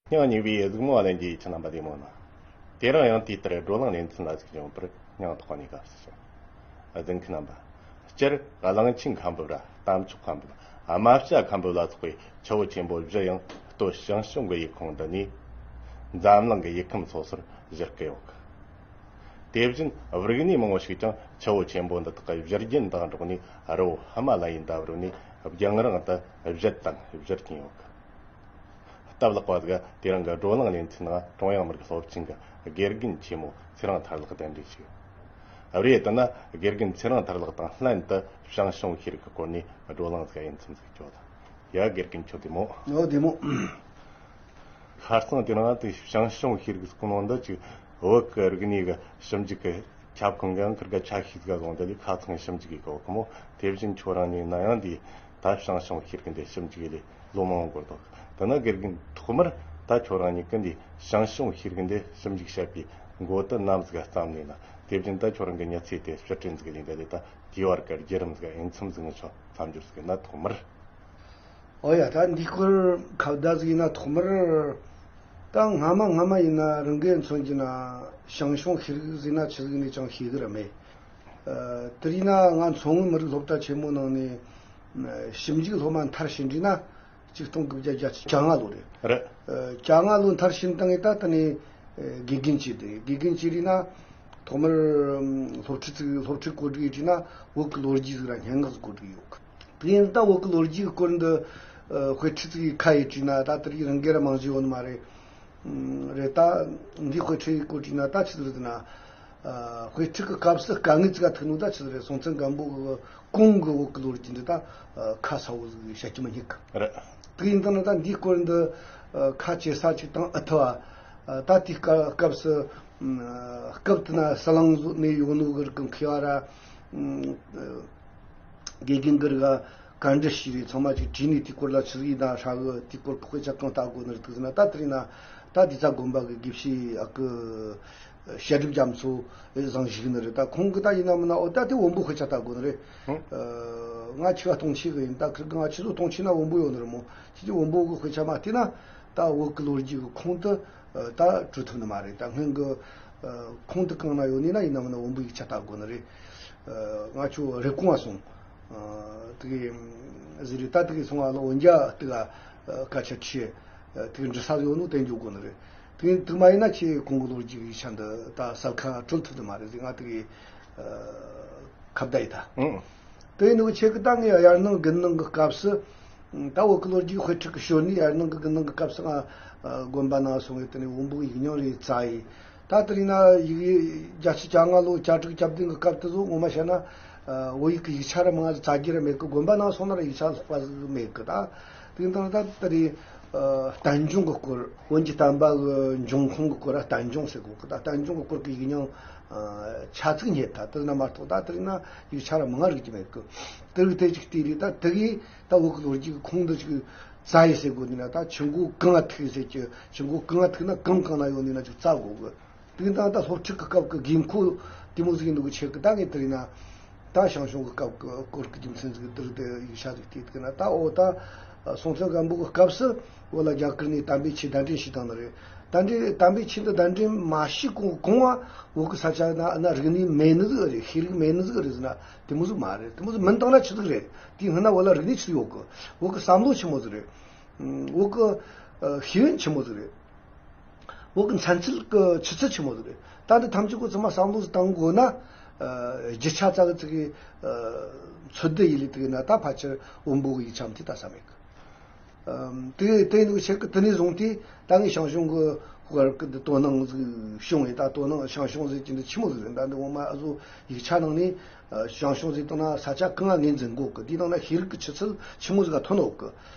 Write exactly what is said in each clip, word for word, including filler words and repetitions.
སྙིང་ཉེ་བའི་གཟིགས་མོ་བ་ལེན་རྒྱུའི་ཁྱེད་རྣམ་པ་བདེ་མོ་ན། དེ་རིང་ཡང་དུས་ལྟར་བགྲོ་གླེང་ལེ་ཚན་ལ་གཟིགས་ཡོང་བར་སྙིང་ཐག་ནས་དགའ་བསུ་ཞུ། གཟིགས་མཁན་རྣམ་པ། སྤྱིར་གླང་ཆེན་ཁམ་བུ་ར་རྟ་མཆོག་ཁམ་བུ། རྨ་བྱ་ཁམ་བུ་ལ་སོགས་པའི་ཆུ་བོ་ཆེན་པོ་བཞི་ཡང་སྟོད་ཞང་ཞུང་གི་ཡུལ་ཁོངས་འདི་ནས་འཛམ་གླིང་གི་ཡུལ་ཁམས་སོ་སོར་བཞུར་གི་ཡོད། དེ་བཞིན་རིག་གནས་མང་བོ་ཞིག་ཀྱང་ཆུ་བོ་ཆེན་པོ་འདི་དག་གི་བཞུར་རྒྱུན་དང་འགྲོགས་ནས་རི་བོ་ཧི་མ་ལ་ཡའི་འདབས་རོལ་ནས་རྒྱང་རིང་དུ་བཞུར་དང་བཞུར་གྱིན་ཡོད། སྟབས་ལེགས་པ་ཟིག་དེ་རིང་གི་བགྲོ་གླེང་ལེ་ཚན་ནང་ཀྲུང་དབྱང་མི་རིགས་སློབ་ཆེན་གྱི་དགེ་རྒན་ཆེན་མོ་ཚེ་རིང་ཐར་ལགས་གདན་འདྲེན་ཞུས་ཡོད། རེད། དེ་ན་དགེ་རྒན་ཚེ་རིང་ཐར་ལགས་དང་ལྷན་དུ་ཞང་ཞུང་ཤེས་རིག་གི་སྐོར་ནས་བགྲོ་གླེང་ཟིག་ཡིན་ཚུལ་ཟིག་བཅོ་དང་། ཡ། དགེ་རྒན་ཁྱོད་བདེ་མོ། ཨོ། བདེ་མོ། ཁ་རྩང་དེ་རིང་དེ་ཞང་ཞུང་ཤེས་རིག་གི་སྐོར་ནང་འདི་ཅིག་བོད་ཀྱི་རིག་གནས་ཀྱི་ཞིབ་འཇུག་གི་ཁྱབ་ཁོངས་ཀྱང་ཁིར་ག་ཆ་ཤས་ཟིག་བཟུང་། དེ་ལས་ཁ་ཚང་ཞིབ་འཇུག་གི་གོ་གི་མོ། དེ་བཞིན་ཁྱོད་རང་ནས་ན་ཡང་འདི་ད་ཞང་ཞུང་ཤེས་རིག་འདི་ཞིབ་འཇུག་ལས་ལོ་མང་པོ་འགོར་འདུག་དེ་ན་དགེ་རྒན་ཐོག་མར་ད་ཁྱོད་རང་ཉིད་ཀྱིས་འདི་ཞང་ཞུང་ཤེས་རིག་འདི་ཞིབ་འཇུག་བྱེད་པའི་འགོ་དེ་ནམ་ཟིག་བརྩམས་ནས་ན། དེ་བཞིན་ད་ཁྱོད་རང་གི་མྱི་ཚེ་དེ་ཕྱིར་དྲན་ཟིག་ལས་འདི་ལས་ད་དེའི་བར་གྱི་བརྒྱུད་རིམ་ཟིག་ཡིན་ཚུལ་ཟིག་ངས་ཁྱོད་མཚམས་སྦྱོར་ཟིག་ན་ཐོག་མར། ཨོ་ཡ། ད་འདི་སྐོར་ཁ་བརྡ་ཟིག་ཡིན་ན་ཐོག་མར། ད་སྔ་མ་སྔ་མ་ཡིན་ན་རང་གིས་མཚོན་གྱི་ན་ཞང་ཞུང་ཤེས་རིག་ཟེར་ན་ཆི་ཟིག་ནས་ཀྱང་ཤེས་གི་ར་མེད། ཨ། དེ་ཡིན་ན་ང་མཚོ་སྔོན་མི་རིགས་སློབ་གྲྭ་ཆེན་མོ་ནང་ནས་ཞིབ་འཇུག་སློབ་མ་མཐར་ཕྱིན་དུས་ན་ཆིག་སྟོང་དགུ་བརྒྱ་བརྒྱད་ཅུ་གྱ་ལྔ་ལོ་རེད། རེད། ཨ། གྱ་ལྔ་ལོ་མཐར་ཕྱིན་བཏང་ངས་ད་ལྟ་ནས་ཨ་དགེ་རྒན་བྱས་ཏེ། དགེ་རྒན་བྱས་རིགས་ན་ཐོག་མར་ཨ་སློབ་ཁྲིད་ཅིག་སློབ་ཁྲིད་གོ་སྒྲིག་ཡེད་དུས་ན་བོད་ཀྱི་ལོ་རྒྱུས་ཟིག་ར་སྙན་ངག་ཟིག་གོ་སྒྲིག་ཡོད་གི། དེ་ཡིན་ད་བོད་ཀྱི་ལོ་རྒྱུས་ཀྱི་སྐོར་འདི་ཨ་དཔེ་ཁྲིད་ཅིག་ཁ་ཡེད་དུས་ན་ད་དེ་རིགས་རང་སྒེར་ར་མང་ཞིག་ཡོད་ནི་མ་རེད། ཨ་རེད། ད་འདི་དཔེ་ཁྲིད་གོ་སྒྲིག་ན་ད་ཆི་ཟིག་རེད་ཟེར་ན། ཨ་དཔེ་ཁྲིད་ཀྱི་སྐབས་སུ་དཀའ་ངལ་ཅིག་ག་ཐུག་ནོ་ད་ཆི་ཟིག་རེད། སྲོང་བཙན་སྒམ་པོ་གི་གོང་གི་བོད་ཀྱི་ལོ་རྒྱུས་འདི་ད་ཨ་ཁ་གསལ་བོ་ཟིག་བཤད་རྒྱུ་མི་རྙེད་གི། རེད། དེ་ཡིན་ད་ན་ད་འདིའི་སྐོར་འདི་ཨ་ཁ་ཇེ་གསལ་ཅིག་བཏང་ཨེ་ཐུབ་བ། ཨ་ད་དེའི་སྐབས་སྐབས་སུ་ཨ་སྐབས་དེ་ན་ཟི་ལིང་ནས་ཡོང་ནོ་གི་རིགས་ཀྱི་མཁས་པ་ར། ཨ་དགེ་རྒན་གྱི་རིགས་ལ་བཀའ་འདྲི་ཞུས་རེད། ཚང་མ་ཅིག་བྲིས་ནས་དེའི་སྐོར་ལ་ཆི་ཟིག་ཡིན་ད་ཧྲ་གི། དེའི་སྐོར་གྱི་དཔེ་ཆ་གང་ལྟ་དགོས་ནི་རེད་འདུག་ཟེར་ན། ད་དེ་རིང་ན་ད་དེ་ཚ་དགོན་པ་གི་དགེ་བཤེས་ཨ་ཁུ་བཤད་སྒྲུབ་རྒྱ་མཚོ་བཟང་ཞིག་ནི་རེད། ད་ཁོང་གི་ད་ཡིན་ན་མིན་ན་ཨོ་ད་དེ་བོན་པོ་དཔེ་ཆ་ལྟ་དགོས་ནི་རེད། ཧུམ། ཨ་ང་ཆི་ག་སྟོང་ཆེ་གི་ཡིན། ད་ཁིར་གི་ང་ཆི་ཟོ་སྟོང་ཆེ་ན་བོན་པོ་ཡོད་ནི་རེད་མོ། ཁྱེད་ཀྱི་བོན་པོ་གི་དཔེ་ཆ་མ་བལྟས་ན་ད་བོད་ཀྱི་ལོ་རྒྱུས་ཀྱི་ཁུངས་དེ་ཨ་ད་བྲོས་ཐུབ་ནི་མ་རེད། ད་སྔོན་གྱི་ཨ་ཁུངས་དེ་གང་ན་ཡོད་ནི་ན་ཡིན་ན་མིན་ན་བོན་པོའི་ཡིག་ཆ་ལྟ་དགོས་ནི་རེད། ཨ་ང་ཆོ་རེབ་གོང་ང་སོང་། ཨ་དེ་གི་ཟེར་རེད། ད་དེ་གི་སོང་ང་ལ་འོན་ཀྱང་དེ་ག་ཨ་སྐད་ཆ་དྲིས། ཨ་དེ་གི་འདྲི་ས་ཡོད་ནོ་དེ་འཇོག་དགོས་ནི་རེད། དེ་དེ་མ་ཡིན་ན་ཁྱེད་གོང་གི་ལོ་རྒྱུས་ཡིག་ཆ་འདི་ད་གསལ་ཁ་བཀྲོལ་ཐུབ་ནི་མ་རེད་ཟེར། ང་དེ་གི་ཨ་ཁ་བརྡ་ཡིན་ད། ཨང་། དེ་ཡིན་ནོ་ཆེ་གི་ད་ངས་དབྱར་གནང་དགུན་གནང་གི་སྐབས་སུ། ད་བོད་ཀྱི་ལོ་རྒྱུས་དཔེ་ཁྲིད་ཀྱི་ཞོར་ནས་དབྱར་གནང་གི་དགུན་གནང་གི་སྐབས་སུ་ང་ཨ་དགོན་པ་ནང་སོང་བས་དེ་ནས་བོན་པོའི་ཡིག་རྙིང་རེ་བཙལ་ཡིན། ད་དེ་རིང་ན་ཡིག་བརྒྱད་ཅུ་གྱ་ལྔ་ལོ་བརྒྱད་དྲུག་བརྒྱད་བདུན་གྱི་སྐབས་དེ་ཚོ་ངོ་མ་བཤད་ན་ཨ་བོད་ཡིག་གི་ཡིག་ཆ་ར་མང་ང་བཙལ་རྒྱུ་ར་མེད་གི། དགོན་པ་ནང་སོང་ན་ར་ཡིག་ཆ་ལྷག་པ་ཟིག་མེད་གི། ད་དེ་ཡིན་ད་ད་དེ་རིང་ཨ་བསྟན་འབྱུང་གི་སྐོར། བོན་གྱི་བསྟན་པ་གི་འབྱུང་ཁུངས་ཀྱི་སྐོར་ལ་བསྟན་འབྱུང་ཟེར་གོ་གི། ད་བསྟན་འབྱུང་གི་སྐོར་གྱི་ཡིག་རྙིང་ཨ་ཆ་ཚིག་རྙེད་ཐལ། དེ་ན་མ་གཏོགས་ད་དེ་རིང་ན་ཡིག་ཆ་ར་མང་ང་རིག་གི་མེད་གི། དེ་རིགས་དེ་ཅིག་བལྟས་རེད། ད་དེ་གིས་ད་བོད་ཀྱི་ལོ་རྒྱུས་ཀྱི་ཁུངས་འདི་ཅིག་བཙལ་ཡི་ཟེར་དགོས་ནི་ན། ད་ཆུ་མགོ་གངས་ཐིག་ཟེར་གྱི། ཆུ་མགོ་གངས་ཐིག་ན་གངས་གང་ན་ཡོད་ནི་ན་ཅིག་བཙལ་དགོས་གི། དེ་ན་ད་སློབ་ཁྲིད་ཀྱི་སྐབས་ཀྱི་དགོས་མཁོ་དེ་མོ་ཟིག་ཡིན་འདུག་གི། ཆེ་གི་ད་ངས་དེ་རིང་ན་ད་ཞང་ཞུང་གི་སྐབས་ཀྱི་སྐོར་གྱི་རྒྱུ་མཚན་ཟིག་དེ་རིགས་དེ་ཡིག་ཆ་ཟིག་བལྟས་དུས་ན། ད་འོ་ད་སྲོང་བཙན་སྒམ་པོ་གི་སྐབས་སུ་བོད་ལ་རྒྱ་གར་ནས་དམ་པའི་ཆོས་གདན་འདྲེན་བྱས་བཏང་ནི་རེད། གདན་འདྲེན། དམ་པའི་ཆོས་འདི་གདན་འདྲེན་མ་བྱས་གོང་གོང་བ་བོད་ཀྱི་ས་ཆ་ན་ན་རིག་གནས་མེད་ནི་ཟིག་རེད། ཤེས་རིག་མེད་ནི་ཟིག་རེད་ཟེར་ན་དེ་མོ་ཟིག་མ་རེད། དེ་མོ་ཟིག་མིན་བཏང་ན་ཆི་ཟིག་རེད། དེའི་སྔོན་ན་བོད་ལ་རིག་གནས་ཆི་ཟིག་ཡོད་གི། བོད་ཀྱི་བསམ་བློ་ཆི་མོ་ཟིག་རེད། བོད་ཀྱི་ཨ་ཤེས་ཡོན་ཆི་མོ་ཟིག་རེད། བོད་ཀྱི་མཚན་ཚུལ་གྱི་ཆུ་ཚད་ཆི་མོ་ཟིག་རེད། ད་འདི་ཐམས་ཅད་ཁོ་ཚང་མ་བསམ་བློ་ཟིག་བཏང་དགོས་ན། ཨ་རྒྱུ་ཆ་ཙག་གི་ཙིག་གི་ཨ་ཚོད་ལྟ་ཡེ་ལས་དེ་གི་ན་ད་ཕལ་ཆེར་བོན་པོ་གི་ཡིག་ཆ་མཐིལ་ལྟ་ས་མེད་གི། ཨམ་དེ་དེ་ནི་ཆེད་ཀྱི་དེ་ནས་བཟུང་སྟེ་ད་ངས་ཞང་ཞུང་གི་བར་གྱི་འདི་དོ་སྣང་ཟིག་བྱུང་ཡིན། ད་དོ་སྣང་ཞང་ཞུང་ཟེར་གྱི་འདི་ཆི་མོ་ཟིག་རེད། ད་འདི་ངོ་མ་ཨ་ཟོ་ཡིག་ཆ་ནང་ནས་ཨ་ཞང་ཞུང་ཟེར་བཏང་ན་ས་ཆ་གང་ང་ངོས་འཛིན་དགོས་གི། དེའི་ནང་ན་ཤེས་རིག་གི་ཆུ་ཚད་ཆི་མོ་ཟིག་ག་ཐོན་ཡོད་གི།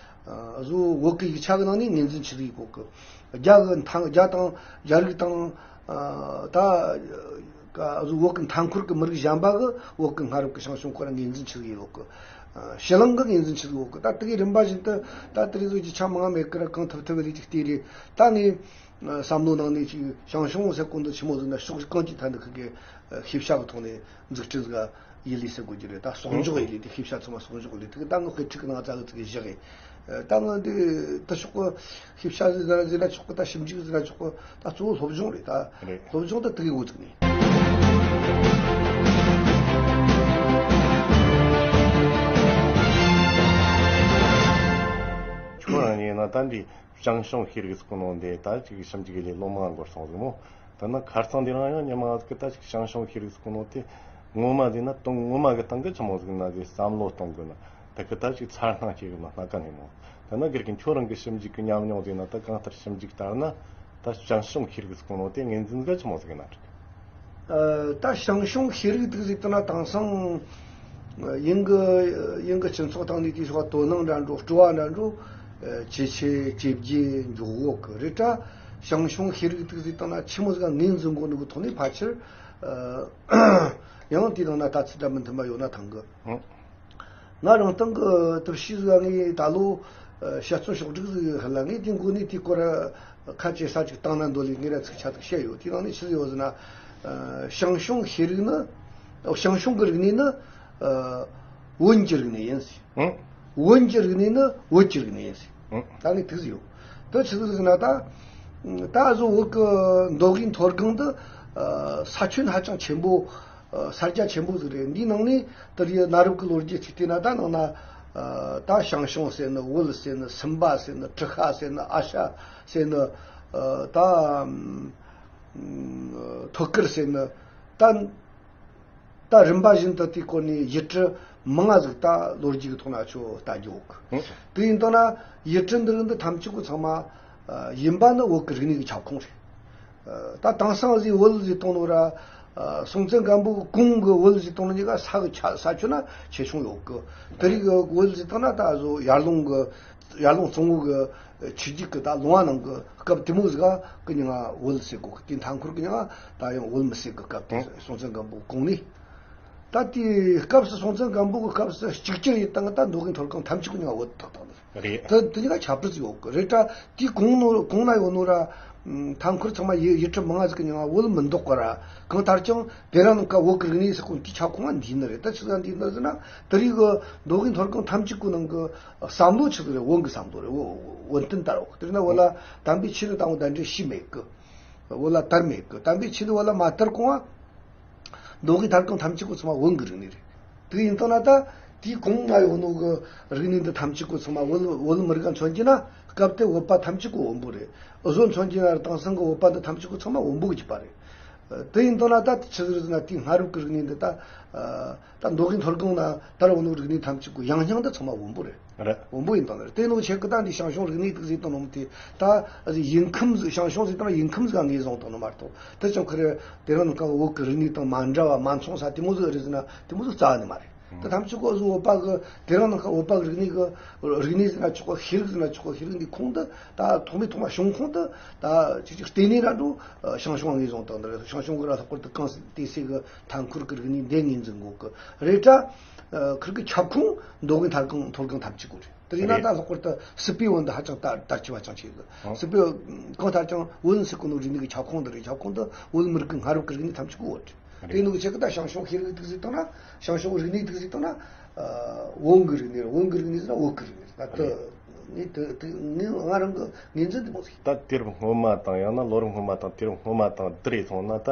ཨ་ཟོ་བོད་ཀྱི་ཡིག་ཆ་གི་ནང་ནས་ངོས་འཛིན་ཆི་ཟིག་ཡེད་གོ་གི། རྒྱ་གི་མཐའ། རྒྱ་དང་རྒྱ་རིགས་དང་ཨ་ད་ཨ་ཟོ་བོད་ཀྱི་མཐའ་འཁོར་གྱི་མི་རིགས་གཞན་པ་གི་བོད་ཀྱི་སྔ་རབས་ཀྱི་ཞང་ཞུང་ཁོ་ར་ངོས་འཛིན་ཆི་ཟིག་ཡེད་གོ་གི། ཨ་ཕྱི་གླིང་གི་ངོས་འཛིན་ཆི་ཟིག་ཡེད་གོ་གི། ད་དེ་གི་རིམ་པ་བཞིན་དུ་ད་དེ་རིང་ཟོ་རྒྱུ་ཆ་མང་ང་མེད་ཀི་ར། གང་ཐུབ་ཐུབ་བེ་ལི་ཅིག་བལྟས་རེད། ད་ངས་ཨ་བསམ་བློ་ནང་ནས་ཅིག་ཞང་ཞུང་ཟེར་གོ་འདི་ཆི་མོ་ཟིག་ན་ཕྱོགས་གང་ཅིག་ཐད་འདི་ཁི་གི་ཨ་ཤེས་བྱ་གི་ཐོག་ནས་འཛུགས་སྐྲུན་ཟིག་ཡེ་ལས་ཟེར་དགོས་རྒྱུ་རེད། ད་གསོག་འཇོག་ཡེ་ལས། དེ་ཤེས་བྱ་ཚང་མ་གསོག་འཇོག་ཡེ་ལས། དེ་གི་ད་ངས་དཔེ་ཁྲིད་གི་ནང་ཙག་གི་ཙིག་གི་བཞག་གི། ད་ང་འདི་ད་ཆོག་གི། ཤེས་བྱ་ཟེར་ན་ཟེར་ན་ཆོག་གི། ད་ཞིབ་འཇུག་ཟེར་ན་ཆོག་གི། ད་གཙོ་བོ་སློབ་སྦྱོང་རེད། ད་རེད། སློབ་སྦྱོང་ད་དེ་གི་འགོ་བཙུགས་ནས། ཁྱོད་རང་ཡིན་ན་ད་འདི་ཞང་ཞུང་ཤེས་རིག་ཟེར་གོ་ནོ་འདི་ད་ཅིག་ཞིབ་འཇུག་ལས་ལོ་མང་འགོར་སོང་ཟིག་མོ། ད་ནི་ཁ་རྩང་འདི་རང་ཡང་ཉི་མ་ཟིག་གི་ད་ཅིག་ཞང་ཞུང་ཤེས་རིག་ཟེར་གོ་ནོ་དེ་ངོ་མ་ཟིག་ན་དོན་ངོ་མ་གི་སྟེང་གི་ཆི་མོ་ཟིག་ན་ཟིག་བསམ་བློ་གཏོང་དགོས་ན། ད་གི་ད་ཅིག་ཚར་སྣང་སྐྱེ་གི་ན་སྣ་ཀ་ནས་མོ། ད་ནི་དགེ་རྒན་ཁྱོད་རང་གི་ཞིབ་འཇུག་གི་ཉམས་མྱོང་ཟིག་ན་ད་གང་ལྟར་ཞིབ་འཇུག་ལྟར་ན་ད་ཞང་ཞུང་ཤེས་རིག་ཟེར་གོ་ནོ་དེ་ངོས་འཛིན་ག་ཆི་མོ་ཟིག་ན་འགྲིག་ཨ། ད་ཞང་ཞུང་ཤེས་རིག་དེ་ཟིག་ལྟ་ན་དེང་སང་ཨ། དབྱིན་གི་དབྱིན་གི་སྤྱི་ཚོགས་སྟེང་ནས་དེ་སོགས་དོ་སྣང་འདྲ་འགྲོ། སྤྲོ་བ་འདྲ་འགྲོ། ཨ། ཇེ་ཆེ་ཇེ་རྒྱས་འགྱོ་གོ་གི་རེད། ད་ཞང་ཞུང་ཤེས་རིག་དེ་ཟིག་ལྟ་ན་ཆི་མོ་ཟིག་ངོས་འཛིན་དགོས་ནི་གི་ཐོག་ནས་ཕལ་ཆེར་ཨ། ཡང་དེ་ནང་ན་ལྟ་ཚུལ་འདྲ་མི་མཐུན་པ་ཡོད་ན་ཐང་གི། ཨང་། ང་རང་སྟེང་གི་དུ་ཤེས་ཟིག་ངས་ད་ལོ་ཨ། དཔྱད་རྩོམ་ཕྱོགས་སྒྲིག་ཟིག་ཧ་ལ་ངས་དེ་འགོ་ནས་དེ་སྐོར་ཁ་ཆེ་ས་ཅིག་བཏང་ན་འདོད་ལས་ངས་ར་ཚིག་ཆ་ཚིག་བཤད་ཡོད། དེ་ནང་ནས་ཆི་ཟིག་ཡོད་ཟེར་ན། ཨ། ཞང་ཞུང་ཤེས་རིག་ནི། ཨོ། ཞང་ཞུང་གི་རིག་གནས་ནི་ཨ། བོན་གྱི་རིག་གནས་ཡིན་ཟེར། ཨང་། བོན་གྱི་རིག་གནས་ནི་བོད་ཀྱི་རིག་གནས་ཡིན་ཟེར། ཨང་། ད་ངས་དེ་ཟིག་ཡོད། དེ་ཆི་ཟིག་ཟེར་ན་ད། ད་གཟོད་བོད་ཀྱི་མདོ་དབུས་མཐོ་སྒང་དུ་ཨ། ས་ཁྱོན་ཧ་ཅང་ཆེན་པོ། ཨ། ས་རྒྱ་ཆེན་པོ་ཟིག་རེད། འདིའི་ནང་ནས་དེ་རིང་གནའ་རབས་ཀྱི་ལོ་རྒྱུས་ཅིག་བལྟས་ན་ད་ནང་ན་ཨ། ད་ཞང་ཞུང་ཟེར་ནི། ཝུལ་ཟེར་ནི། སུམ་པ་ཟེར་ནི། ཀྲི་ཤ་ཟེར་ནི། ཨ་ཤ་ཟེར་ནི། ཨ། ད་ཨམ། ཐོད་དཀར་ཟེར་ནི། ད་ད་རིམ་པ་བཞིན་དུ་དེའི་སྐོར་ནས་ཡུལ་གྲུ་མང་ང་ཟིག་ད་ལོ་རྒྱུས་ཀྱི་ཐོག་ན་ཁྱོད་ལྟ་རྒྱུ་ཡོད་གི། ཨང་། དེ་ཡིན་དང་ན་ཡུལ་གྲུ་འདི་རིགས་འདི་ཐམས་ཅད་པོ་ཚང་མ་ཨ། ཡིན་པ་ནི་བོད་ཀྱི་རིག་གནས་ཀྱི་ཁྱབ་ཁོངས་རེད། ཨ། ད་དེང་སང་ཟིག་བོད་ཟིག་གཏོང་ནོ་ར། ཨ། སྲོང་བཙན་སྒམ་པོ་གོང་གི་བོད་ཟིག་གཏོང་ནོ་གཉིས་ཀ་ས་གི་ཆ་ས་ཁྱོན་ན་ཆེ་ཆུང་ཡོད་གི། དེ་རིགས་ཀྱི་བོད་ཟིག་གཏོང་ན་ད་གཟོད་ཡར་ཀླུང་གི་ཡར་ཀླུང་གཙང་བོ་གི་ཆོས་བརྒྱུད་ཀྱི་ད་ལུང་བ་ནང་གི་སྐབས་དེ་མོ་ཟིག་ག་གི་མྱིང་ང་བོད་ཟེར་གོ་གི། དེ་མཐའ་འཁོར་གི་མྱིང་ང་ད་ཡང་བོད་མི་ཟེར་གི། སྐབས་དེ་སྲོང་བཙན་སྒམ་པོ་གོང་ནས། ད་དེའི་སྐབས་སུ་སྲོང་བཙན་སྒམ་པོ་གི་སྐབས་སུ་གཅིག་གྱུར་ཡིན་སྟངས་ད་མདོ་དབུས་མཐོ་སྒང་ཐམས་ཅད་ཀྱི་མྱིང་ང་བོད་བཏགས་བཏང་ནི་རེད། དེ་དེ་གཉིས་ཀ་ཁྱད་པར་ཟིག་ཡོད་གི་རེད། ད་དེའི་གོང་ནོ་གོང་ན་ཡོད་ནོ་ར། མཐའ་འཁོར་ཚང་མ་ཡུལ་ཡུལ་གྲུ་མང་ང་ཟིག་གི་མྱིང་ང་བོད་མི་འདོགས་གི་ར། གང་ལྟར་ཀྱང་དེ་རིང་ནངས་ཀ་བོད་ཀྱི་རིག་གནས་ཟེར་གོ་ནོ་དེའི་ཁྱབ་ཁོངས་ང་འདུས་ནི་རེད། ད་ཆི་ཟིག་འདུས་ནི་ཟེར་ན་དེ་རིང་གི་མདོ་དབུས་མཐོ་སྒང་ཐམས་ཅད་ཀྱི་ནང་གི་བསམ་བློ་ཆི་ཟིག་རེད། བོན་གྱི་བསམ་བློ་རེད། བོ་བོན་བསྟན་དར་བ་གི། དེ་རིང་ན་བོད་ལ་དམ་པའི་ཆོས་ནི་དང་པོ་གདན་འདྲེན་བྱས་མེད་གི། བོད་ལ་དར་མེད་གི། དམ་པའི་ཆོས་ནི་བོད་ལ་མ་དར་གོང་ང་མདོ་དབུས་མཐོ་སྒང་ཐམས་ཅད་པོ་ཚང་མ་བོན་གྱི་རིག་གནས་རེད། དེ་ཡིན་དང་ན་ད་དེའི་གོང་ང་ཡོད་ནོ་གི་རིག་གནས་འདི་ཐམས་ཅད་པོ་ཚང་མ་བོད་བོད་མི་རིགས་མཚོན་གྱི་ན། སྐབས་དེ་བོད་པ་ཐམས་ཅད་པོ་བོན་པོ་རེད། འུ་ཟོ་མཚོན་གྱི་ན་དེང་སང་གི་བོད་པ་འདི་ཐམས་ཅད་པོ་ཚང་མ་བོན་པོ་གི་རྒྱུད་པ་རེད། དེ་ཡིན་དང་ན་ད་ཆི་ཟིག་རེད་ཟེར་ན་དེའི་སྔ་རབས་ཀྱི་རིག་གནས་འདི་ད་ད་མདོ་དབུས་མཐོ་སྒང་ན་དར་བ་ནོ་རིག་གནས་ཐམས་ཅད་པོ་ཡང་སྙིང་འདི་ཚང་མ་བོན་པོ་རེད། རེད། བོན་པོ་ཡིན་དང་རེད། དེ་ནོ་ཆེ་གི་ད་འདི་ཞང་ཞུང་རིག་གནས་དེ་ཟིག་དང་ནོ་མི་དེ་ད་ཡིན་ཁམས་ཟིག་ཞང་ཞུང་ཟིག་དང་ཡིན་ཁམས་ཟིག་ངོས་བཟུང་དང་ནོ་མ་གཏོགས་དེ་ཅང་ཁི་རེ་དེ་རིང་ནངས་ཀ་བོད་ཀྱི་རིག་གནས་དང་མ་འདྲ་བ་མ་མཚུངས་ས་དེ་མོ་ཟིག་རེད་ཟེར་ན་དེ་མོ་ཟིག་རྩ་བ་ནས་མ་རེད། ད་ཐམས་ཅད་ཀོ་ཟིག་བོད་པ་གི་དེ་རིང་ནངས་ཀ་བོད་པ་གི་རིག་གནས་གི་རིག་གནས་ཟེར་ན་ཆོག་གི། ཤེས་རིག་ཟེར་ན་ཆོག་གི། ཤེས་རིག་འདི་ཁོངས་དུ་ད་ཐོག་མའི་ཐོག་མ་བྱུང་ཁོངས་དུ་ད་ཅིག་ཅིག་ལྟེ་གནས་ར་འགྲོ་ཞང་ཞུང་ངོས་བཟུང་དང་འདི་རེད། ཞང་ཞུང་གི་ར་ལྷག་པར་དུ་གངས་ཏི་སེ་གི་མཐའ་འཁོར་གི་རིག་གནས་འདི་ངོས་འཛིན་དགོས་གི་རེད་ད། ཨ། ཁིར་གི་ཁྱབ་ཁོངས་མདོ་དབུས་མཐོ་སྒང་མཐོ་སྒང་ཐམས་ཅད་གོ་རེད། དེ་ཡིན་ན་རེད། ད་ལྷག་པར་དུ་སྲིད་པའི་བོན་འདི་ཧ་ཅང་དར་དར་ཆེ་བ་ཅང་ཆེ་གི། ཨང་། སྲིད་པའི་གང་ལྟར་ཀྱང་བོན་ཟེར་གོ་ནོ་རིག་གནས་ཀྱི་ཁྱབ་ཁོངས་འདི་རེད། ཁྱབ་ཁོངས་འདི་བོད་མི་རིགས་ཀྱི་སྔ་རབས་ཀྱི་རིག་གནས་ཐམས་ཅད་གོ་བོ་རེད། རེད། དེ་ནོ་གི་ཆེད་ཀྱི་ད་ཞང་ཞུང་ཤེས་རིག་དེ་ཟིག་བཏང་ན། ཞང་ཞུང་རིག་གནས་དེ་ཟིག་བཏང་ན། ཨ། བོན་གྱི་རིག་གནས་རེད། བོན་གྱི་རིག་གནས་ཟེར་ན་བོད་ཀྱི་རིག་གནས་རེད། ད་དེ་རེད། ངས་དེ་དེ་ངས་ང་རང་གི་ངོས་འཛིན་དེ་མོ་ཟིག་ད་དུས་རབས་སྔོན་མ་དང་ཡང་ན་ལོ་རབས་སྔོན་མ་དང་དུས་རབས་སྔོན་མ་དང་བསྡུར་རེ་སོང་ན། ད་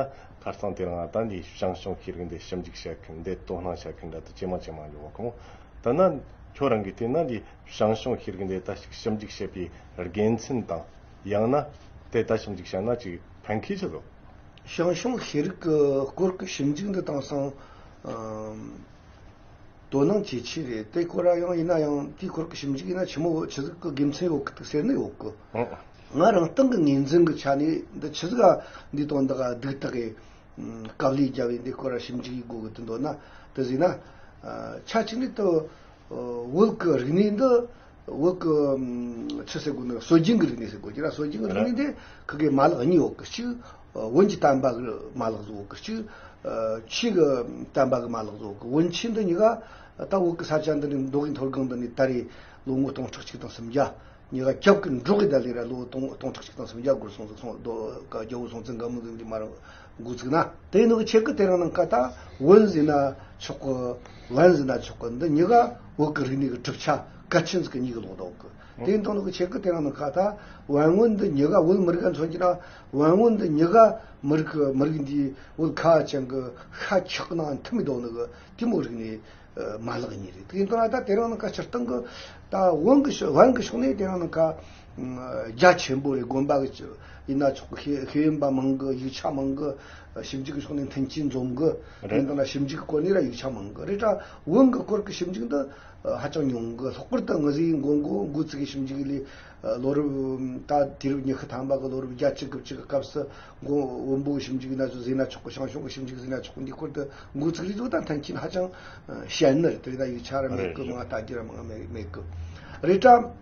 ཁ་སང་དེ་རིང་ད་འདི་ཞང་ཞུང་ཤེས་རིག་འདི་ཞིབ་འཇུག་བྱེད་མཁན་འདི་དོ་སྣང་བྱེད་མཁན་འདྲ་དེ་ཇེ་མང་ཇེ་མང་ཡོང་བ་གོ། ད་ན་ཁྱོད་རང་གིས་བལྟས་ན་འདི་ཞང་ཞུང་ཤེས་རིག་འདི་ད་ཞིབ་འཇུག་བྱེད་པའི་དགེ་མཚན་དང་། ཡང་ན་དེ་ད་ཞིབ་འཇུག་བྱས་ན་ཅིག་ཕན་ཁེ་ཆི་ཟིག་ཞང་ཞུང་ཤེས་རིག་གི་སྐོར་གྱི་ཞིབ་འཇུག་འདི་དེང་སང་ཨམ། དོ་སྣང་ཇེ་ཆེ་རེད། དེ་སྐོར་ཡང་ཡིན་ན་ཡང་དེའི་སྐོར་གྱི་ཞིབ་འཇུག་ཡིན་ན་ཆི་མོ་ཆི་ཟིག་གི་དགེ་མཚན་ཡོད་གི་འདུག་ཟེར་ནི་ཡོད་གི། ཨང་། ང་རང་སྟེང་གི་ངོས་འཛིན་གྱི་ཆ་ནས་འདི་ཆི་ཟིག་ག་འདི་དང་འདི་ག་སྡུག་དག་གི་ཨམ། དཀའ་ལས་བརྒྱབ་པའི་འདི་སྐོར་ཞིབ་འཇུག་ཡེད་དགོས་གི་འདུག་འདོད་ན། དེ་ཟེར་ན། ཨ། ཆ་གཅིག་ནས་དུ་བོད་ཀྱི་རིག་གནས་འདི་བོད་ཀྱི་ཨམ། ཆི་ཟེར་དགོས་ན་སྲོལ་རྒྱུན་གྱི་རིག་གནས་ཟེར་དགོས་ཀྱི་ར། སྲོལ་རྒྱུན་གྱི་རིག་གནས་འདི་ཁི་གེ་མ་ལག་གཉིས་ཡོད་གི། གཅིག་བོན་གྱི་བསྟན་པ་གི་མ་ལག་ཟིག་ཡོད་གི། གཅིག་ཆོས་ཀྱི་བསྟན་པ་གི་མ་ལག་ཟིག་ཡོད་གི། བོན་ཆོས་འདི་གཉིས་ཀ་ད་བོད་ཀྱི་ས་ཆ་འདི་ནས་མདོ་དབུས་མཐོ་སྒང་འདི་ནས་ད་རེས་ལོ་ངོ་སྟོང་ཕྲག་གཅིག་དང་སུམ་བརྒྱ། ཉི་ག་རྒྱབ་ཀྱི་འབྲོག་གི་ད་ལི་ར་ལོ་སྟོང་སྟོང་ཕྲག་གཅིག་དང་སུམ་བརྒྱ་འགོར་སོང་ཟིག་སོང་། རྡོ་ཀ་རྒྱལ་པོ་སྲོང་བཙན་སྒམ་པོ་ཟིག་འདི་མར་འགོ་བཙུགས་ན། དེ་ནོ་གི་ཆེད་ཀྱི་དེ་རིང་ནངས་ཀ་ད་བོན་ཟེར་ན་ཆོག་གི། ལན་ཟེར་ན་ཆོག་གི། འདི་ཉི་ག་བོད་ཀྱི་རིག་གནས་ཀྱི་གྲུབ་ཆ་ གལ་ཆེན་ཟིག་གི་མྱི་གི་ལོག་འདུག་གི། དེ་ཡིན་དང་ལོག་གི་ཆེད་གི་དེ་རང་ནི་ཁ་ད་ཝན་ཝུན་འདི་མྱི་ག་བོད་མི་རིགས་མཚོན་གྱི་ན་ཝན་ཝུན་འདི་མྱི་ག་མི་རིགས་གི་མི་རིགས་འདིའི་བོད་ཁ་ཅན་གི་ཤ་ཁྱག་ནང་ཐིམ་མི་འདུག་ནི་གི་དེ་མོ་རིགས་ནི་མ་ལག་གཉིས་རེད། དེ་ཡིན་དང་ད་དེ་རང་ནི་ཁ་སྤྱིར་བཏང་གི་ད་ཝུན་གི་ཤ་ཝན་གི་ཕྱོགས་ནས་དེ་རང་ནི་ཁ་རྒྱ་ཆེན་པོ་རེད། དགོན་པ་གི་ཡིན་ན་ཆོག་གི། ཤེས་ཤེས་ཡོན་པ་མང་གི། ཡིག་ཆ་མང་གི། ཞིབ་འཇུག་གི་ཕྱོགས་ནས་མཐུན་རྐྱེན་འཛོམས་གི། རེད། དེ་འདྲ་ཞིབ་འཇུག་གི་སྐོར་ནས་ར་ཡིག་ཆ་མང་གི་རེད། ད་བོན་གི་སྐོར་གི་ཞིབ་འཇུག་འདི་ཧ་ཅང་ཉུང་གི། ལྷག་པར་དུ་ངི་ཟིག་མགོ་མགོ་འགོ་ཚུགས་གི་ཞིབ་འཇུག་ལས་ལོ་རབས་ད་དུས་རབས་ཉི་ཤུ་ཐམ་པ་གི་ལོ་རབས་བརྒྱད་ཅུ་དགུ་བཅུ་གི་སྐབས་སུ་མགོ་བོན་པོ་གི་ཞིབ་འཇུག་ཡིན་ན་ཆོག་ཟེར་ན་ཆོག་གི། ཞང་ཞུང་གི་ཞིབ་འཇུག་ཟེར་ན་ཆོག་གི། འདི་སྐོར་དུ་འགོ་ཚུགས་རིགས་ཚོ་ད་མཐུན་རྐྱེན་ཧ་ཅང་ཞན་ནི་རེད། དེ་རིང་ད་ཡིག་ཆ་ར་མེད་གི། རེད། མང་ལྟ་རྒྱུ་ར་མང་མེད་མེད་གི་རེད། ད་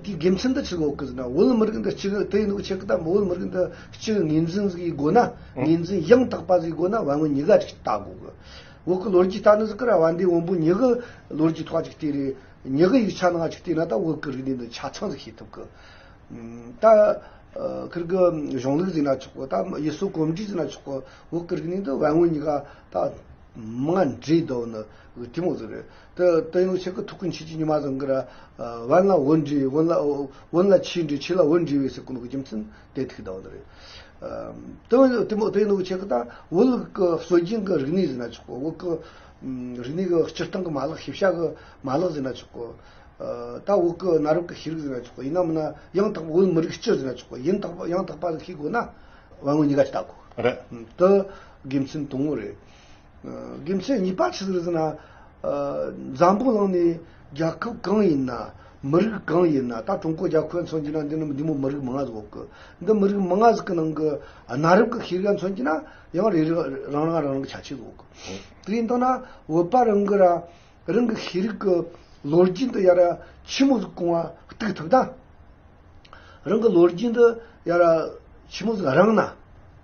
དེའི་དགེ་མཚན་འདི་ཆི་ཟིག་ཡོད་གི་ཟེར་ན། བོད་མི་རིགས་འདི་གཅིག་དེ་ཡིན་ནོ་ཆེད་གི། ད་བོད་མི་རིགས་འདི་གཅིག་ངོས་འཛིན་ཟིག་ཡེད་དགོས་ན། ངོས་འཛིན་ཡང་དག་པ་ཟིག་དགོས་ན་བན་བོན་གཉིས་ཀ་ཅིག་ལྟ་དགོས་གི། བོད་གི་ལོ་རྒྱུས་ལྟ་ནི་ཟིག་གི་ར་བན་དེ་བོན་པོ་གཉིས་གི་ལོ་རྒྱུས་ཐོག་ཅིག་བལྟས་རེད། གཉིས་གི་ཡིག་ཆ་ནང་ཅིག་བལྟས་ན་ད་བོད་གི་རིག་གནས་འདི་ཆ་ཚང་ཟིག་ཤེས་ཐུབ་གི། ད་ཁིར་གི་གཞུང་ལུགས་ཟེར་ན་ཆོག་གི། ད་ཡུལ་སྲོལ་གོམས་འདྲིས་ཟེར་ན་ཆོག་གི། བོད་གི་རིག་གནས་འདི་བན་བོན་གཉིས་ཀ་ད་མང་འདྲེས་འདུག་ནི་དེ་མོ་ཟིག་རེད། དེ་དེ་ཡིན་ནོ་ཆེད་གི་ཐུགས་ཀུན་ཆེ་གི་ཉི་མ་ཟིག་གི་ར་བན་ལ་བོན་འདྲེས། བོན་ལ་བོན་ལ་ཆོས་འདྲེས། ཆོས་ལ་བོན་འདྲེས་པས་ཟེར་གོ་ནོ་གི་རྒྱུ་མཚན་དེ་ཐུག་འདུག་ནི་རེད། དེ་དེ་མོ་དེ་ཡིན་ནོ་ཆེད་གི་ད་བོད་གི་སྲོལ་རྒྱུན་གི་རིག་གནས་ཟེར་ན་ཆོག་གི། བོད་གི་རིག་གནས་གི་སྤྱིར་བཏང་གི་མ་ལག་ཤེས་བྱ་གི་མ་ལག་ཟེར་ན་ཆོག་གི། ད་བོད་གི་གནའ་རབས་གི་ཤེས་རིག་ཟེར་ན་ཆོག་གི། ཡིན་ན་མིན་ན་ཡང་དག་པ་བོད་མི་རིགས་སྤྱི་ཟེར་ན་ཆོག་གི། ཡང་དག་པ་ཡང་དག་པ་ཟིག་ཤེས་དགོས་ན་བན་བོན་གཉིས་ཀ་ཅིག་ལྟ་དགོས། རེད། དེ་དགེ་མཚན་དང་པོ་རེད། དགེ་མཚན་གཉིས་པ་ཆི་ཟིག་རེད་ཟེར་ན། འཛམ་བུ་གླིང་ནས་རྒྱལ་ཁབ་གང་ཡིན་ན། མི་རིགས་གང་ཡིན་ན། ད་ཀྲུང་གོ་རྒྱལ་ཁབ་མཚོན་གྱི་ན་འདི་ནི་འདི་མོ་མི་རིགས་མང་ང་ཟིག་ཡོད་གི། འདི་མི་རིགས་མང་ང་ཟིག་གི་ནང་གི་གནའ་རབས་གི་ཤེས་རིག་མཚོན་གྱི་ན་ཡང་རེ་རེ་རང་རང་རང་རང་གི་ཁྱད་ཆོས་ཡོད་གི། དེ་ཡིན་དང་ན་བོད་པ་རང་གི་ར་རང་གི་ཤེས་རིག་གི་ལོ་རྒྱུས་འདི་ཡ་ར་ཆི་མོ་ཟིག་གོང་བ་གཏུག་ཐུབ་ད། རང་གི་ལོ་རྒྱུས་འདི་ཡ་ར་ཆི་མོ་ཟིག་རིང་ན།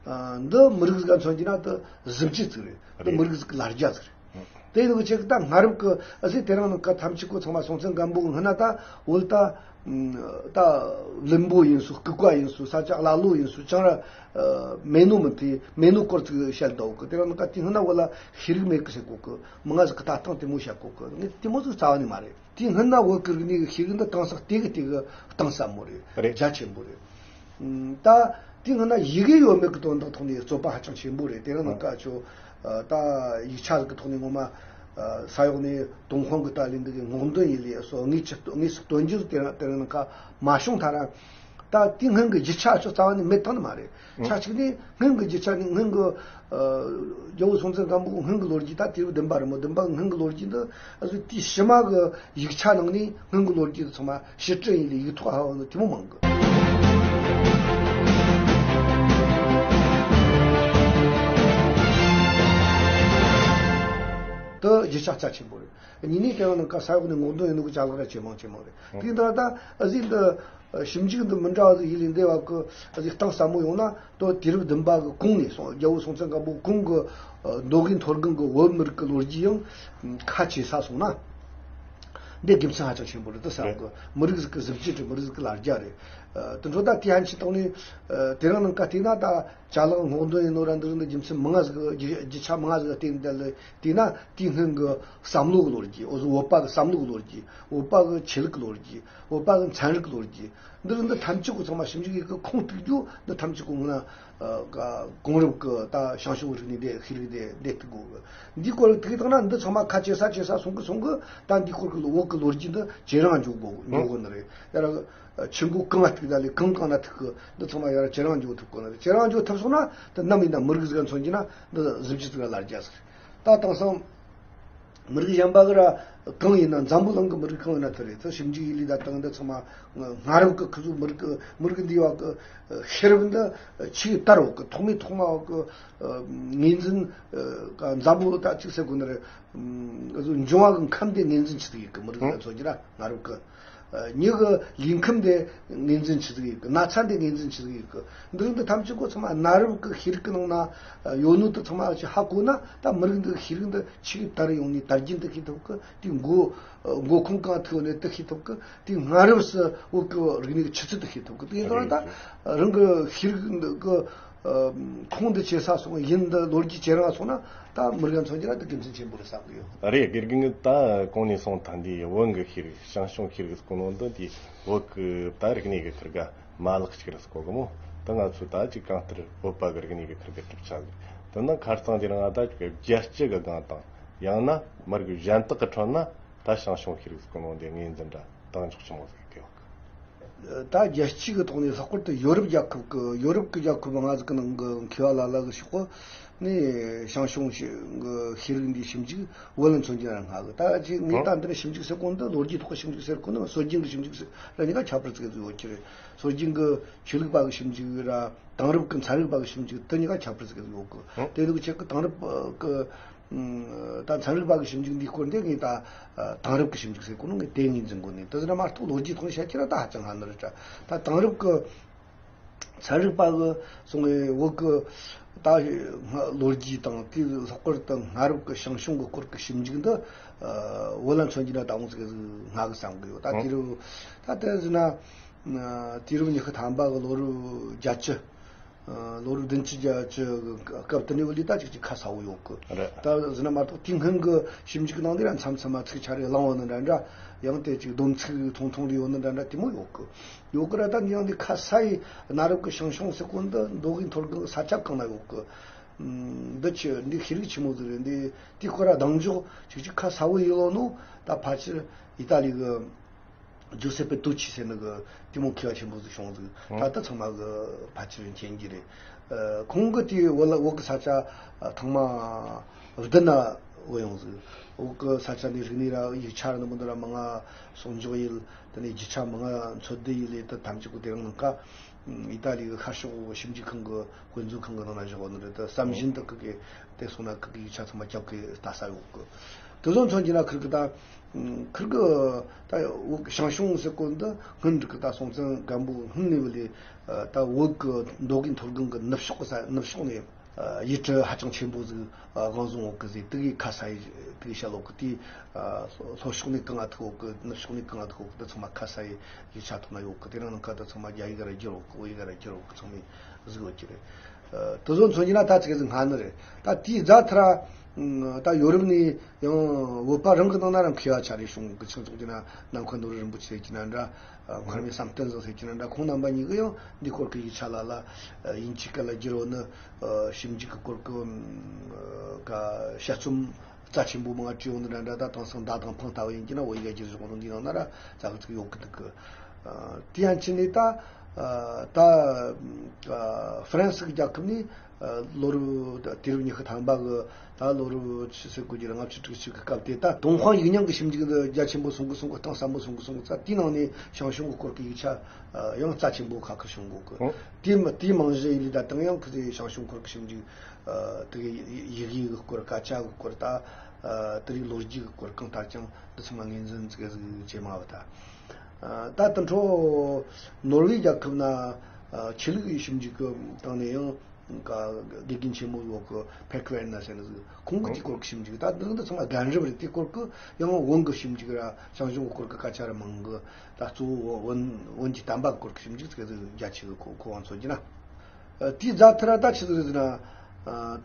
ཨ། འདི་མི་རིགས་ཟིག་ག་མཚོན་གྱི་ན་དེ་གཟི་བརྗིད་ཟིག་རེད། འདི་རེད། མི་རིགས་ཟིག་གི་ལ་རྒྱ་ཟིག་རེད། ཨང་། དེ་ཡིན་ནོ་ཆེད་གི་ད་སྔ་རབས་གི་ཨ་ཟེ་དེ་རིང་ནི་ག་ཐམས་ཅད་གོ་ཚང་མ་སྲོང་བཙན་སྒམ་པོ་གི་སྔོན་ན་ད་བོད་ད་ད་བླུན་པོ་ཡིན་སོང་། ལྐུགས་པ་ཡིན་སོང་། ས་ཆ་ཀླ་ཀློ་ཡིན་སོང་། ཅང་ར་མེད་ནོ་མི་འཐད། མེད་ནོ་སྐོར་ཅིག་བཤད་འདུག་གི། དེ་རིང་ནི་ག་དེ་སྔོན་ན་བོད་ལ་ཤེས་རིག་མེད་གི་ཟེར་གོ་གི། མི་ང་ཟིག་གི་ལྟ་སྟངས་དེ་མོ་བཤད་གོ་གི། ངས་དེ་མོ་ཟིག་རྩ་བ་ནས་མ་རེད། དེའི་སྔོན་ན་བོད་ཀྱི་རིག་གནས་ཀྱི་ཤེས་རིག་འདི་གཏིང་ཟབ་དེ་གི་དེ་གི་གཏིང་ཟབ་མོ་རེད། རེད། རྒྱ་ཆེན་པོ་རེད། ཨམ། ད་དེའི་སྔོན་ན་ཡི་གེ་ཡོད་མེད་ཀྱི་དོན་དག་ཐོག་ནས་རྩོད་པ་ཧ་ཅང་ཆེན་པོ་རེད། དེ་རིང་ནངས་ཀ་ཆོ་ད་ཡིག་ཆ་གི་ཐོག་ནས་ངོ་མ་ས་འོག་ནས་ཏུན་ཧོང་གི་ད་ལན་འདི་གི་སྔོག་འདོན་ཡིན་ལས་སོ་དངོས་ཀྱི་དངོས་སུ་སྟོན་རྒྱུ་དེ་རིང་དེ་རིང་ནངས་ཀ་མ་བྱུང་ཐ་ར། ད་དེའི་སྔོན་གྱི་རྒྱུ་ཆ་ཆོ་རྩ་བ་ནས་མེད་ཐང་ནི་མ་རེད། ཆ་གཅིག་ནས་སྔོན་གྱི་རྒྱུ་ཆ་ནི་སྔོན་གྱི་ཨ་རྒྱལ་པོ་སྲོང་བཙན་སྒམ་པོ་སྔོན་གྱི་ལོ་རྒྱུས། ད་དུས་རབས་བདུན་པ་རེད་མོ། བདུན་པ་སྔོན་གྱི་ལོ་རྒྱུས་འདི་ཨ་ཟོ་དེའི་ཕྱི་མ་གི་ཡིག་ཆ་ནང་ནས་སྔོན་གྱི་ལོ་རྒྱུས་འདི་ཚང་མ་ཕྱིར་དྲན་ཡིན་ལས་ཡིག་ཐོག་ཧ་བ་ནི་དེ་མོ་མང་གི། དེ་རྒྱུ་ཆ་རྩ་ཆེན་པོ་རེད། གཉིས་ནས་དེ་ནང་ཀ་ས་འོག་ནས་སྔོག་འདོན་ཡིན་ནོ་གི་ཅ་ལག་ར་ཇེ་མང་ཇེ་མང་རེད། དེ་འདྲ་ད་ཨ་ཟི་འདི་ཞིབ་འཇུག་འདི་མི་འདྲ་བ་ཟིག་ཡིན་ལས་འདས་བ་གི་ཨ་ཟི་གཏིང་ཟབ་མོ་ཡོང་ན། དོ་དུས་རབས་བདུན་པ་གི་གོང་ནས་སོང་རྒྱལ་པོ་སྲོང་བཙན་སྒམ་པོ་གོང་གི་ཨ་མདོ་དབུས་མཐོ་སྒང་གི་བོད་མི་རིགས་ཀྱི་ལོ་རྒྱུས་ཡང་ཁ་ཕྱེ་ས་སོང་ན། འདི་དགེ་མཚན་ཧ་ཅང་ཆེན་པོ་རེད། དེ་བསམ་གི། མི་རིགས་ཟིག་གི་གཟི་བརྗིད་རེད། མི་རིགས་ཟིག་གི་ལ་རྒྱ་རེད། ཨ་དེ་འཕྲོ་ད་དེ་ཧན་ཆི་བཏང་ནས་ཨ་དེ་རིང་ནངས་ཀ་བལྟས་ན་ད་ཅ་ལག་སྔོག་འདོན་ཡིན་ནོ་ར་འདི་རིགས་འདི་རྒྱུ་མཚན་མང་ང་ཟིག་གི་རྒྱུ་རྒྱུ་ཆ་མང་ང་ཟིག་གི་སྟེང་དེ་ལ་བལྟས་ན། དེའི་སྔོན་གྱི་བསམ་བློ་གི་ལོ་རྒྱུས། འོ་ཟོ་བོད་པ་གི་བསམ་བློ་གི་ལོ་རྒྱུས། བོད་པ་གི་ཆོས་ལུགས་ཀྱི་ལོ་རྒྱུས། བོད་པ་གི་ཚན་རིག་གི་ལོ་རྒྱུས། འདི་རིགས་འདི་ཐམས་ཅད་གོ་ཚང་མ་ཞིབ་འཇུག་ཡེད་གི་ཁུངས་གཏུག་རྒྱུ་འདི་ཐམས་ཅད་གོ་ངོ་ན་ཨ་ག་གོང་རིམ་གི་ད་ཞང་ཞུང་རིག་གནས་འདི་ཤེས་རིག་འདི་འདི་གཏུག་དགོས་གི། འདིའི་སྐོར་གཏུག་བཏང་ན་འདི་ཚང་མ་ཁ་ཕྱེ་ས་ཕྱེ་ས་སོང་གི་སོང་གི། ད་འདིའི་སྐོར་གི་བོད་གི་ལོ་རྒྱུས་འདི་ཇེ་རིང་འགྱོ་དགོས་འགྱོ་དགོས་ནི་རེད། ཡ་ར་ཆུ་མགོ་གང་ང་ཐུག་ད་ལས་གང་གང་ན་ཐུག་གི། འདི་ཚང་མ་ཡ་ར་ཇེ་རིང་འགྱོ་ཐུབ་དགོས་ནི་རེད། ཇེ་རིང་འགྱོ་ཐུབ་སོང་ན་ད་ནམ་ཡིན་ན་མི་རིགས་ཟིག་ག་མཚོན་གྱི་ན་འདི་གཟི་བརྗིད་ཟིག་ག་ལ་རྒྱ་ཟིག་རེད། ད་དེང་སང་མི་རིགས་གཞན་པ་གི་ར་གང་ཡིན་ན། འཛམ་བུ་གླིང་གི་མི་རིགས་གང་ཡིན་ན་དེ་རེད། ད་ཞིབ་འཇུག་ཡེད་ལས་ད་དང་འདི་ཚང་མ་སྔ་རབས་གི་ཁུ་ཚུར་མི་རིགས་གི་མི་རིགས་འདི་བ་གི་ཤེས་རབ་འདི་ཆེས་དར་བ་གི། ཐོག་མའི་ཐོག་མ་བ་གི་ངོས་འཛིན་འཛམ་བུ་ད་ཅིག་ཟེར་དགོས་ནི་རེད། འབྱུང་བ་གི་ཁམས་དེ་ངོས་འཛིན་ཆི་ཟིག་ཡེད་གི། མི་རིགས་ད་ཚོ་གི་ར་སྔ་རབས་གི། ཨ་མྱི་གི་ལུས་ཁམས་དེ་ངོས་འཛིན་ཆི་ཟིག་ཡེད་གི། ན་ཚ་དེ་ངོས་འཛིན་ཆི་ཟིག་ཡེད་གི། འདི་རིགས་འདི་ཐམས་ཅད་གོ་ཚང་མ་གནའ་རབས་ཀྱི་ཤེས་རིག་གི་ནང་ན་ཡོད་ནོ་དེ་ཚང་མ་ཅིག་ཧ་གོ་ན། ད་མི་རིགས་འདི་ཤེས་རིག་འདི་ཆི་དར་ཡོང་ནི། དར་རྒྱུན་དེ་ཤེས་ཐུབ་གི། དེའི་མགོ་མགོ་ཁུངས་གང་ཐུག་ནས་དེ་ཤེས་ཐུབ་གི། དེའི་སྔ་རབས་སུ་བོད་ཀྱི་རིག་གནས་ཀྱི་ཆུ་ཚད་དེ་ཤེས་ཐུབ་གི། དེ་ཡིན་ཙང་ད་རང་གི་ཤེས་རིག་འདི་གི་ ཁོངས་འདི་ཆེ་ས་སོང་། ཡུལ་འདི་ལོ་རྒྱུས་ཆེ་རང་སོང་ན་ད་མི་རིགས་མཚོན་རྒྱུ་ན་ད་དགེ་མཚན་ཆེན་པོ་རེད་བསམ་གི་ཡོད། རེད། དགེ་རྒན་གྱིས་ད་གོང་ནས་གསུངས་ཐལ། འདི་བོན་གྱི་ཤེས་རིག་ཞང་ཞུང་ཤེས་རིག་སྐོར་ནང་དུ་འདི་བོད་ཀྱི་ད་རིག་གནས་ཀྱི་ཁུར་ག་མ་ལག་ཅིག་རེད་ཟེར་གོ་གི་མོ། ད་ང་ཚོ་ད་ཅིག་གང་ལྟར་བོད་པ་གི་རིག་གནས་ཀྱི་ཁུར་ག་གྲུབ་ཆ་ཟིག་དེ་ནི་ཁ་རྩང་དེ་རིང་ང་ད་ཅིག་རྒྱལ་སྤྱི་གི་སྒང་དང་། ཡང་ན་མི་རིགས་གཞན་དག་གི་ཁྲོད་ན་ད་ཞང་ཞུང་ཤེས་རིག་སྐོར་ནང་དེ་ངོས་འཛིན་འདྲ་དང་འཇོག་ཆི་མོ་ཟིག་གི་ཡོད་གི། ད་རྒྱལ་སྤྱི་གི་ཐོག་ནས་ལྷག་པར་དུ་ཡོ་རོབ་རྒྱལ་ཁབ་ཀྱི་ཡོ་རོབ་ཀྱི་རྒྱལ་ཁབ་ལྔ་ཟིག་གི་ནང་གི་མཁས་པ་ལ་ལ་གི་ཤོག་གོ་ནས་ཞང་ཞུང་ཤེས་གི་ཤེས་རིག་འདིའི་ཞིབ་འཇུག་བོད་ལ་མཚོན་རྒྱུ་ར་སྔ་གི། ད་ཅིག་ངས་ད་འདི་ནས་ཞིབ་འཇུག་ཟེར་གོ་འདི་ལོ་རྒྱུས་ཐོག་གི་ཞིབ་འཇུག་ཟེར་གོ་ནི། སྲོལ་རྒྱུན་གྱི་ཞིབ་འཇུག་ཟེར་ར་གཉིས་ཀ་ཁྱད་པར་ཙིག་གེ་ཟིག་ཡོད་ཀྱི་རེད། སྲོལ་རྒྱུན་གྱི་ཆོས་ལུགས་པ་གི་ཞིབ་འཇུག་ར་དེང་རབས་ཀྱི་ཚན་རིག་པ་གི་ཞིབ་འཇུག་དེ་གཉིས་ཀ་ཁྱད་པར་ཙིག་གེ་ཟིག་ཡོད་གི། དེ་འདུག་ཆེད་གི་དེང་རབས་ཀྱི་ད་ཚན་རིག་པ་གི་ཞིབ་འཇུག་འདིའི་སྐོར་འདི་ངས་ད་དེང་རབས་ཀྱི་ཞིབ་འཇུག་ཟེར་གོ་ནོ་ངས་དེ་ངོས་འཛིན་གོ་ནས། དེ་ཟེར་ན་མ་གཏོགས་ལོ་རྒྱུས་ཐོག་ནས་བཤད་ཀྱི་ར་ད་ཧ་ཅང་སྔ་ནི་རེད་དྲ། ད་དེང་རབས་ཀྱི་ཚན་རིག་པ་གི་སོང་ངས་བོད་ཀྱི་ད་ལོ་རྒྱུས་དང་དེའི་ལྷག་པར་དུ་སྔ་རབས་ཀྱི་ཞང་ཞུང་གི་སྐོར་གྱི་ཞིབ་འཇུག་འདི་བོད་ལ་མཚོན་རྒྱུ་ན་ད་འོང་ཟིག་སྔ་གི་བསམ་གི་ཡོད། ད་དེ་རུ་ད་དེ་ཟེར་ན་དུས་རབས་ཉི་ཤུ་ཐམ་པ་གི་ལོ་རབས་བརྒྱད་ཅུ། ལོ་རབས་བདུན་ཅུ་བརྒྱད་ཅུ་སྐབས་དེ་ནས་བ་ལི་ད་ཅིག་ཅིག་ཁ་གསལ་བོ་ཡོད་གི། རེད། ད་ཟེར་ན་མ་གཏོགས་དེའི་སྔོན་གྱི་ཞིབ་འཇུག་ནང་དེ་ར་མཚམས་མཚམས་མ་ཚིག་ཆ་རེ་བླངས་བ་ནི་འདྲ་འདྲ། ཡང་དེ་ཅིག་སྡོམ་ཚིག་ཐུང་ཐུང་རེ་ཡོད་ནི་འདྲ་འདྲ་དེ་མོ་ཡོད་གི། ཡོད་གི་ར། ད་ཡང་དེ་ཁ་གསལ་ཡི་གནའ་རབས་ཀྱི་ཞང་ཞུང་ཟེར་གོ་འདི་མདོ་དབུས་མཐོ་སྒང་ས་ཆ་གང་ན་ཡོད་གི། འདི་ཆི་འདི་ཤེས་རིག་ཆི་མོ་ཟིག་རེད། འདི་དེའི་སྐོར་ར་གདེང་འཇོག་ཅིག་ཅིག་ཁ་གསལ་བོ་ཡིན་ལོ་ནོ། ད་ཕལ་ཆེར་ཨི་ཏཱ་ལི་གི་ཇོ་སེ་པེ་ཏུ་ཆི་ཟེར་ནི་གི་དེ་མོ་མཁས་པ་ཆེན་པོ་ཟིག་བྱུང་ཟིག་ད་ལྟ་ཚང་མ་གི་ཕལ་ཆེར་མཁྱེན་གྱི་རེད། ཁོང་གི་དེའི་བོད་ལ་བོད་གི་ས་ཆ་ཐང་མ་བདུན་ན་བོད་ཡོང་ཟིག་བོད་གི་ས་ཆ་ནས་རིག་གནས་ར་ཡིག་ཆ་ར་ནི་མི་འདི་ར་མང་ང་གསོག་འཇོག་ཡིན། དེ་ནས་རྒྱུ་ཆ་མང་ང་འཚོལ་བསྡུ་ཡིན་ལས་དེ་ཐམས་ཅད་གི་དེ་རིང་ནངས་ཀ་ཨི་ཏཱ་ལི་གི་ཤར་ཕྱོགས་ཞིབ་འཇུག་ཁང་གི་དཔེ་མཛོད་ཁང་གི་ནང་ན་བཞག་ནི་རེད། དེ་བསམ་བཞིན་དུ་ཁི་གི་དེ་སོང་ན་ཁི་གི་ཡིག་ཆ་ཚང་མ་རྒྱབ་གི་ལྟ་ས་ཡོད་གི། དེ་ཚོ་མཚོན་གྱི་ན་ཁིར་གི་ད། ཁིར་གི་ད་བོད་ཞང་ཞུང་ཟེར་གོ་འདི་སྔོན་འགྲིག་གི་ད་སྲོང་བཙན་སྒམ་པོ་སྔོན་ནས་བ་ལས་ད་བོད་གི་མདོ་དབུས་མཐོ་སྒང་གི་ནུབ་ཕྱོགས་གི་ས་ནུབ་ཕྱོགས་ནས་ཡུལ་གྲུ་ཧ་ཅང་ཆེན་པོ་ཟིག་དབང་བཟུང་འོག་གི་ཟིག་དེ་གི་ཁ་ས་ཡི་དེ་གི་བཤད་ལོག་གི་དེ་ལྷོ་ཕྱོགས་ནས་གང་ང་ཐུག་འོག་གི་ནུབ་ཕྱོགས་ནས་གང་ང་ཐུག་འོག་གི་དེ་ཚང་མ་ཁ་ས་ཡི་ཡིག་ཆ་ཐོག་ན་ཡོད་གི། དེ་རིང་ནངས་ཀ་དེ་ཚང་མ་རྒྱ་ཡིག་ར་བསྒྱུར་འོག་གི། བོད་ཡིག་ར་བསྒྱུར་འོག་གི་ཚང་མས་གཟིགས་ཡོད་ཀྱི་རེད། དེ་ཚོ་མཚོན་གྱི་ན་ད་ཙི་གེ་ཟིག་སྔ་ནི་རེད། ད་དེའི་རྗེས་ཐ་ར་ད་ཡོ་རོབ་ནས་ཡང་བོད་པ་རང་གི་ནང་ན་རང་མཁས་པ་ཆ་རེ་བྱུང་གི། ཆི་མཚོན་གྱི་ན་ནམ་མཁའ་ནོར་བུ་རིན་པོ་ཆེ་ཟེར་གྱི་ན་འདྲ། མཁར་རྨེའུ་བསམ་གཏན་ཟེར་གྱི་ན་འདྲ། ཁོང་རྣམ་པ་གཉིས་ཀྱིས་ཡང་འདི་སྐོར་གྱི་ཡིག་ཆ་ལ་ལ་དབྱིན་ཇིའི་སྐད་ལ་བསྒྱུར་བ་ནི་ཞིབ་འཇུག་གི་སྐོར་གྱི་ཀ་དཔྱད་རྩོམ་རྩ་ཆེན་པོ་མང་བ་བྲིས་ཡོང་ནི་འདྲ་འདྲ། ད་དེང་སང་མདའ་དང་འཕང་ལྟ་བུ་ཡིན་གྱི་ན་བོད་ཡིག་བསྒྱུར་བཞག་ནོ་འདི་ནང་ན་ར་ཙག་ཙིག་ཡོད་གི་འདུག་གི། དེ་ཡང་ཕྱིན་ནས་ད་ད་ཧྥ་རན་སི་གི་རྒྱལ་ཁབ་ནས་ལོ་རབས་དུས་རབས་ཉི་ཤུ་ཐམ་པ་གི་ད་ལོ་རབས་ཆི་ཟེར་དགོས་ཀྱི་རེད། ལྔ་བཅུ་དྲུག་ཅུ་གི་སྐབས་དེ་ད་ཏུན་ཧོང་ཡིག་རྙིང་གི་ཞིབ་འཇུག་འདི་རྒྱ་ཆེན་པོ་སོང་གི་སོང་གི་གཏིང་ཟབ་མོ་སོང་གི་སོང་གི་ཙ། དེའི་ནང་ནས་ཞང་ཞུང་གི་སྐོར་གྱི་ཡིག་ཆ་ཡང་རྩ་ཆེན་པོ་ཁ་ཁ་བྱུང་གོ་གི། ཨོ། དེའི་མ་དེའི་རྨང་གཞི་ཡིན་ལས་ད་དང་ཡང་ཁི་ཟེར་ཞང་ཞུང་སྐོར་གྱི་ཞིབ་འཇུག་དེ་གི་ཡི་གེ་གི་སྐོར་སྐད་ཆ་གི་སྐོར་ད་དེ་རིགས་ལོ་རྒྱུས་གི་སྐོར་གང་ལྟར་ཀྱང་འདི་ཚང་མ་ངོས་འཛིན་ཙི་གེ་ཟིག་བྱེད་མ་བ་ད། ད་དུ་འཕྲོ་ནོར་ཝེ་རྒྱལ་ཁབ་ན་ཆོས་ལུགས་ཞིབ་འཇུག་གི་སྟེང་ནས་ཡང་དགེ་རྒན་ཆེན་མོ་ཡོད་གི། ཕེ་ཁུ་ཨེར་ན་ཟེར་ནི་ཟིག་ཁོང་གི་དེའི་སྐོར་གི་ཞིབ་འཇུག་ད་འདི་འདི་ཚང་མ་རྒན་རབས་རེད། དེའི་སྐོར་གི་ཡང་བོན་གི་ཞིབ་འཇུག་ར་ཞང་ཞུང་གི་སྐོར་གི་སྐད་ཆ་ར་མང་གི། ད་གཙོ་བོ་བོན་བོན་གྱི་བསྟན་པ་གི་སྐོར་གི་ཞིབ་འཇུག་ཟིག་རྒྱ་ཆེ་གི་ཁོ་ཁོ་བང་ཚོ་རྒྱུ་ན། དེའི་རྗེས་ཐ་ར་ད་ཆི་ཟིག་རེད་ཟེར་ན།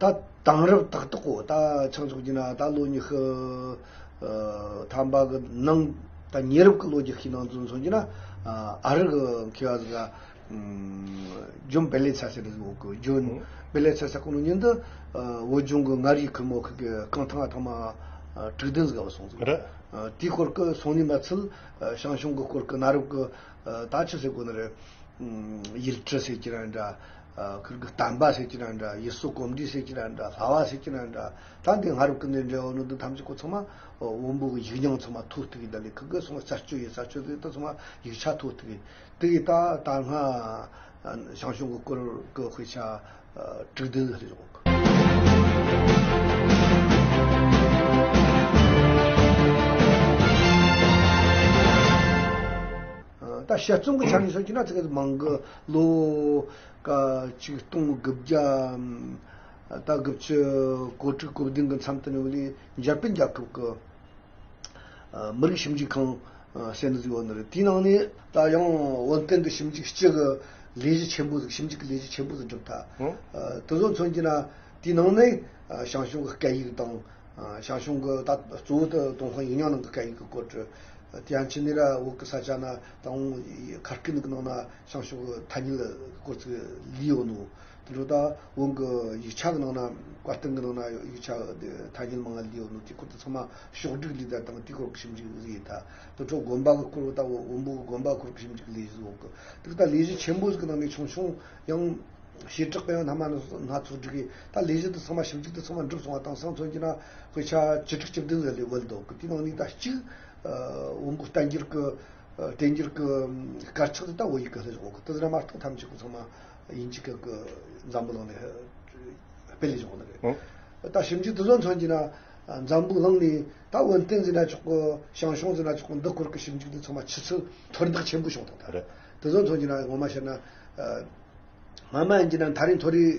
ད་དེང་རབས་ཏག་ཏག་གོ་ད་ཆང་ཆོག་རྒྱུ་ན་ད་ལོ་ཉི་ཤུ་ཐམ་པ་གི་ནང་ད་ཉེ་རབས་ཀྱི་ལོ་རྒྱུས་ཤིག་ནང་ཚུན་སོང་རྒྱུ་ན། ཨ་རི་གི་མཁས་པ་ཟིག་ག་ཇོན་བེ་ལེ་ཚ་ཟེར་ནི་ཟིག་ཡོད་གི། ཇོན་བེ་ལེ་ཚ་ཟེར་གོ་ནོ་ཉིན་དུ་བོད་ལྗོངས་གི་མངའ་རིས་ཁུལ་མོ་ཁུལ་གི་རྐང་ཐང་ཐང་མ་དྲུག་བདུན་ཟིག་ག་བ་སོང་ཟིག་རེད། དེའི་སྐོར་གི་སོང་ནི་མ་ཚད་ཞང་ཞུང་གི་སྐོར་གི་གནའ་རབས་གི་ད་ཆི་ཟེར་གོ་ནི་རེད། ཡུལ་གྲུ་ཟེར་གྱི་ར་འདྲ། ཁུར་གི་བསྟན་པ་ཟེར་གྱི་ར་འདྲ། ཡུལ་སྲོལ་གོམས་འདྲིས་ཟེར་གྱི་ར་འདྲ། བསླབ་པ་ཟེར་གྱི་ར་འདྲ། ད་འདི་སྔ་རབས་ཀྱི་འདི་འབྲེལ་བ་ནི་འདི་ཐམས་ཅད་ཁོ་ཚང་མ་བོན་པོ་གི་ཡིག་རྙིང་ཚང་མ་ཐོ་ཐུག་གི། ད་ལས་ཁུར་གི་སོང་རྩད་གཅོད་ཡིན། རྩད་གཅོད་ཟེར་ད་ཚང་མ་ཡིག་ཆ་ཐོ་ཐུག་གི། དེ་གི་ད་ད་སྔ་ཞང་ཞུང་གི་སྐོར་གི་དཔེ་ཆ་དྲུག་བདུན་ལས་རོགས། ད་དཔྱད་རྩོམ་གྱི་ཆ་ནས་སོང་རྒྱུ་ན་ཙི་གེ་མང་གི། ལོ་ཀ་ཆིག་སྟོང་དགུ་བརྒྱ་ད་དགུ་བཅུ་གོ་དྲུག་གོ་བདུན་གི་མཚམས་དེ་ནས་བ་ལས་འཇར་པན་རྒྱལ་ཁབ་ཀྱི་མི་རིགས་ཞིབ་འཇུག་ཁང་ཟེར་ནི་ཟིག་ཡོད་ནི་རེད། དེའི་ནང་ནས་ད་ཡང་བོན་བསྟན་གྱི་ཞིབ་འཇུག་སྤྱི་གི་ ལས་གཞི་ཆེན་པོ་ཟིག་ཞིབ་འཇུག་གི་ལས་གཞི་ཆེན་པོ་ཟིག་བསྒྲུབས་ཐལ། ཨ་དེ་ཚོ་མཚོན་གྱི་ན་དེའི་ནང་ནས་ཨ་ཞང་ཞུང་གི་སྐད་ཡིག་དང་། ཨ་ཞང་ཞུང་གི་ད་གཙོ་བོ་དེ་ཏུན་ཧོང་ཡིག་རྙིང་ནང་གི་སྐད་ཡིག་གི་སྐོར་དུ། དེ་ཡང་ཕྱི་ནས་ར་བོད་གི་ས་ཆ་ན་དང་ཁ་སྐད་གི་ནང་ན་ཞང་ཞུང་གི་ཐ་སྙད་སྐོར་ཚིག་ལུས་ཡོད་ནོ། དེ་འཕྲོ་ད་བོད་གི་ཡིག་ཆ་གི་ནང་ན་བཀའ་བསྟན་གི་ནང་ན་ཡིག་ཆ་ཐ་སྙད་མང་ང་ལུས་ཡོད་ནོ། དེ་སྐོར་དུ་ཚང་མ་ཕྱོགས་བསྒྲིགས་ལས་ད་དང་དེ་སྐོར་གི་ཞིབ་འཇུག་ཟིག་ཡིན་ད། དེ་འཕྲོ་དགོན་པ་གི་སྐོར་ད་བོད་བོན་པོ་གི་དགོན་པ་སྐོར་གི་ཞིབ་འཇུག་ལས་ཟིག་ཡོད་གི། དེ་ད་ལས་གཞི་ཆེན་པོ་ཟིག་གི་ནང་ནས་ཆུང་ཆུང་ཡང་། བྱེ་བྲག་གི་ཡང་སྣ་མ་སྣ་ཚོགས་བསྒྲིགས་གི། ད་ལས་གཞི་དེ་ཚང་མ་ཞིབ་འཇུག་དེ་ཚང་མ་འགྲུབ་སོང་བ་དེང་སང་མཚོན་གྱི་ན་དཔེ་ཆ་བཅུ་དྲུག་བཅུ་བདུན་ཟིག་ལས་བུད་འདུག་གི། དེའི་ནང་ནས་ད་གཅིག་ཨ་བོན་པོ་བསྟན་འགྱུར་གི་ཨ་བསྟན་འགྱུར་གི་ཨམ་དཀར་ཆག་དེ་ད་བོད་ཡིག་གི་ལྷག་བཞག་གི། དེ་ཟིག་མ་གཏོགས་ཐམས་ཅད་ཀྱི་ཚང་མ་དབྱིན་ཇི་སྐད་གི་འཛམ་བུ་གླིང་ནས་སྤེལ་ལས་བཞག་ནི་རེད། ཨང་། ད་ཞིབ་འཇུག་དེ་ཚོ་མཚོན་གྱི་ན་ཨ་འཛམ་བུ་གླིང་ནས་ད་བོན་བསྟན་ཟེར་ན་ཆོག་གི། ཞང་ཞུང་ཟེར་ན་ཆོག་གི། འདི་སྐོར་གི་ཞིབ་འཇུག་དེ་ཚང་མ་ཆུ་ཚད་མཐོར་འདེགས་ཆེན་པོ་བྱུང་བཏང་ད། རེད། དེ་ཚོ་མཚོན་གྱི་ན་ངོ་མ་བཤད་ན་ཨ། སྔ་མ་ཡིན་གྱི་ན་མཐའ་རིང་མཐོ་རིས་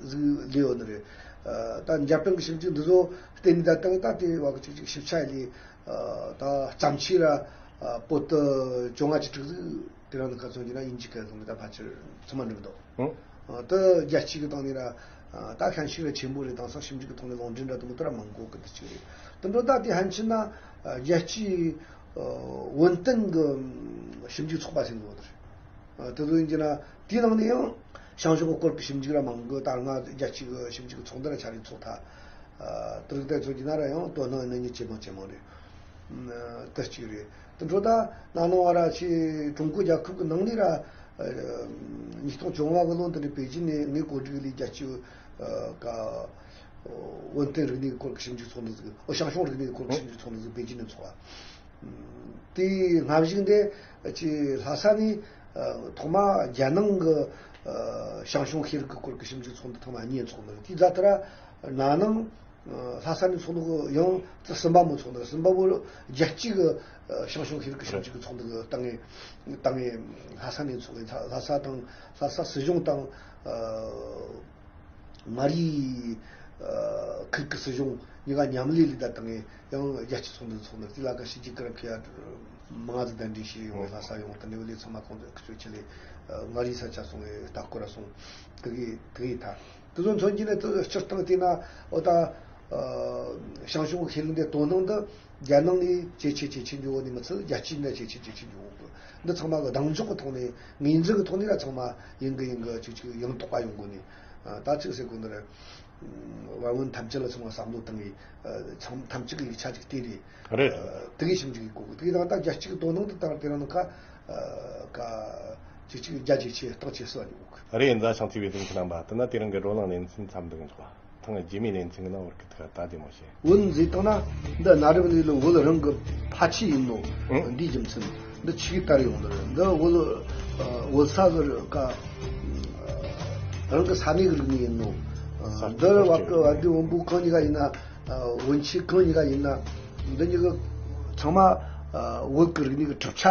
ཟིག་ལས་ཡོད་ནི་རེད། ཨ་ད་འཇར་པན་གྱི་ཞིབ་འཇུག་འདི་ཚོ་བལྟས་ནས་ད་ལྟ་ད་དེ་བ་གི་ཅིག་ཅིག་ཞིབ་ཆ་ཡི་ལས། ཨ་ད་བརྩམས་ཆོས་ར་ཨ་པོ་ཏི་བཅོ་ལྔ་བཅུ་དྲུག་ཟིག་དེ་རིང་ནི་ཁ་ཚོན་གྱི་ན་དབྱིན་ཇི་སྐད་ལུང་གི་ད་ཕལ་ཆེར་ཚང་མ་འགྲིག་འདུག་ཨ་ད་རྒྱལ་སྤྱི་གི་སྟེང་ནས་ར་ཨ་ད་ཤན་ཤུགས་ར་ཆེན་པོ་རེད། དེང་སང་ཞིབ་འཇུག་གི་ཐོག་ནས་ལུང་འདྲེན་ར་དུ་མོ་དེ་ར་མང་གོ་གི་དེ་ཅིག་རེད། དེ་འཕྲོ་ད་དེ་ཕན་ཆད་ན་ཨ་རྒྱལ་སྤྱིའི་ཨ་བོན་བསྟན་གི་ཞིབ་འཇུག་ཚོགས་པ་ཟེར་འདུག་བ་དེ་རེད། ཨ་དེ་ཚོ་ཡིན་གྱི་ན་དེའི་ནང་ནས་ཡང་ཞང་ཞུང་གི་སྐོར་གྱི་ཞིབ་འཇུག་ར་མང་གི། ད་སྔ་རྒྱལ་སྤྱི་གི་ཞིབ་འཇུག་གི་ཚོགས་འདུ་ར་ཆ་རེ་ཚོགས་ཐལ། ཨ་དེ་རིགས་དེ་ཚོ་གྱི་ན་ར་ཡང་དོ་སྣང་ཡིན་ན་མི་ཇེ་མང་ཇེ་མང་རེད། ཨ་དེ་གཅིག་རེད། དེ་འཕྲོ་ད་ན་ནིང་བ་ར་ཆེ་ཀྲུང་གོ་རྒྱལ་ཁབ་ཀྱི་ནང་ནས་ར་ཨ་ཉིས་སྟོང་བཅོ་ལྔ་གི་ལོ་འདི་ནས་པེ་ཅིན་ནས་ངས་གོ་སྒྲིག་ལས་རྒྱལ་སྤྱི་ཨ་ཀ་བོན་བསྟན་རིག་གནས་ཀྱི་སྐོར་གྱི་ཞིབ་འཇུག་ཚོགས་འདུ་ཟིག་ཨོ་ཞང་ཞུང་རིག་གནས་ཀྱི་སྐོར་གྱི་ཞིབ་འཇུག་ཚོགས་འདུ་ཟིག་པེ་ཅིན་ནས་ཚོགས་པ། དེའི་སྔ་གཞུག་འདི་ཅི་ལྷ་ས་ནས་ཨ་ཐོག་མ་རྒྱལ་ནང་གི་ཨ་ཞང་ཞུང་ཤེས་རིག་གི་སྐོར་གྱི་ཞིབ་འཇུག་ཚོགས་འདུ་ཐེངས་མ་གཉིས་ཚོགས་ནི་རེད། དེའི་རྗེས་དེ་ར་ན་ནིང་ཨ་ལྷ་ས་ནས་ཚོགས་ནི་ཡང་དེ་གསུམ་པ་མོ་ཚོགས་ནི་རེད། གསུམ་པ་བོ་རྒྱལ་སྤྱི་གི་ཨ་ཞང་ཞུང་ཤེས་རིག་གི་ཞིབ་འཇུག་གི་ཚོགས་འདུ་གི་ཏང་ངེ་ཏང་ངེ་ལྷ་ས་ནས་ཚོགས་ཡིན། ལྷ་ས་དང་ལྷ་ས་སྲིད་གཞུང་དང་ཨ། མངའ་རིས་ཨ་ཁུལ་གྱི་སྲིད་གཞུང་གཉིས་ཀ་མཉམ་ལས་ལས་ད་དང་ཡང་རྒྱལ་སྤྱི་ཚོགས་འདུ་ཚོགས་ནས་དེ་ལ་ཀ་ཞི་ཅིན་ཀྲུང་གིས་མང་ཙམ་གདན་འདྲེན་བྱས་ཡོང་བའི་ལྷ་ས་ཡོང་དེ་ནས་ལས་ཚང་མ་ཁོང་ཚོས་ཁུ་ཚོས་ཆེད་ལས་ཨ་མངའ་རིས་ས་ཆ་སོང་བའི་ལྟ་སྐོར་ར་སོང་། དེ་གི་དེ་གི་ད་དེ་ཚོ་མཚོན་གྱི་ནས་དེ་སྤྱིར་བཏང་བལྟས་ན་འོ་ད་ཨ་ཞང་ཞུང་གི་ཤེས་ཡོན་དེ་དོ་སྣང་འདི་རྒྱལ་ནང་ནས་ཇེ་ཆེ་ཇེ་ཆེ་འགྱོ་བ་ནས་མི་ཚད་རྒྱལ་སྤྱིའི་ནས་ཇེ་ཆེ་ཇེ་ཆེ་འགྱོ་གི། འདི་ཚང་མ་གི་གདེང་འཇོག་གི་ཐོག་ནས་ངོས་འཛིན་གི་ཐོག་ནས་ལ་ཚང་མ་ཡིན་གི་ཡིན་གི་ཅིག་ཅིག་ཡང་དོགས་པ་ཡོང་གོ་ནས། ཨ་ད་ཅིག་ཟེར་གོ་ནི་རེད། བན་བོན་ཐམས་ཅད་ལ་ཚང་མ་བསམ་བློ་བཏང་ངས་ཨ་ཚང་ཐམས་ཅད་ཀྱི་ཡིག་ཆ་ཅིག་བལྟས་རེད། རེད། ཨ་དེ་གའི་ཞིབ་འཇུག་གི་གོ་གི་དེ་གའི་དང་ད་རྒྱལ་སྤྱི་གི་དོ་སྣང་དུ་བཏང་དེ་རང་ནང་ཁ་ཨ་ཀ་ཅིག་ཅིག་རྒྱ་ཇེ་ཆེ་སྟོབས་ཇེ་ཆེ་ཟེར་བ་ཡོད་གི། རེད། ཡིན་ད་ཤང་ཚིག་པའི་དུང་ཁྱི་རྣམ་པ་དེ་ན་དེ་རིང་གི་བགྲོ་གླེང་ལེ་ཚན་མཚམས་འདི་གི་འཇོག་པ། ཐེངས་རྗེས་མའི་ལེ་ཚན་གྱི་ནང་བར་གྱི་ཐུགས་ད་བདེ་མོ་བྱེད། བོད་མཛེས་སྟངས་ན་འདི་གནའ་རབས་གནས་ལུགས་བོད་རང་གི་ཕ་ཆུ་ཡིན་ནོ། ཨང་། འདིའི་རྒྱུ་མཚན་འདི་ཆི་གི་ལྟར་ཡོང་ནི་རེད། འདི་བོད་ཨ་བོད་ས་གི་རི་ཀ་རང་གི་ས་གནས་ཀྱི་རིག་གནས་ཡིན་ནོ། ཨ་ས་འདི་བ་གི་བ་གི་བོན་པོ་གང་གཉིས་ཀ་ཡིན་ན་ཨ་བོན་ཆོས་གང་གཉིས་ཀ་ཡིན་ན་འདི་གཉིས་ཀྱི་ཚང་མ་ཨ་བོད་ཀྱི་རིག་གནས་ཀྱི་གྲུབ་ཆ།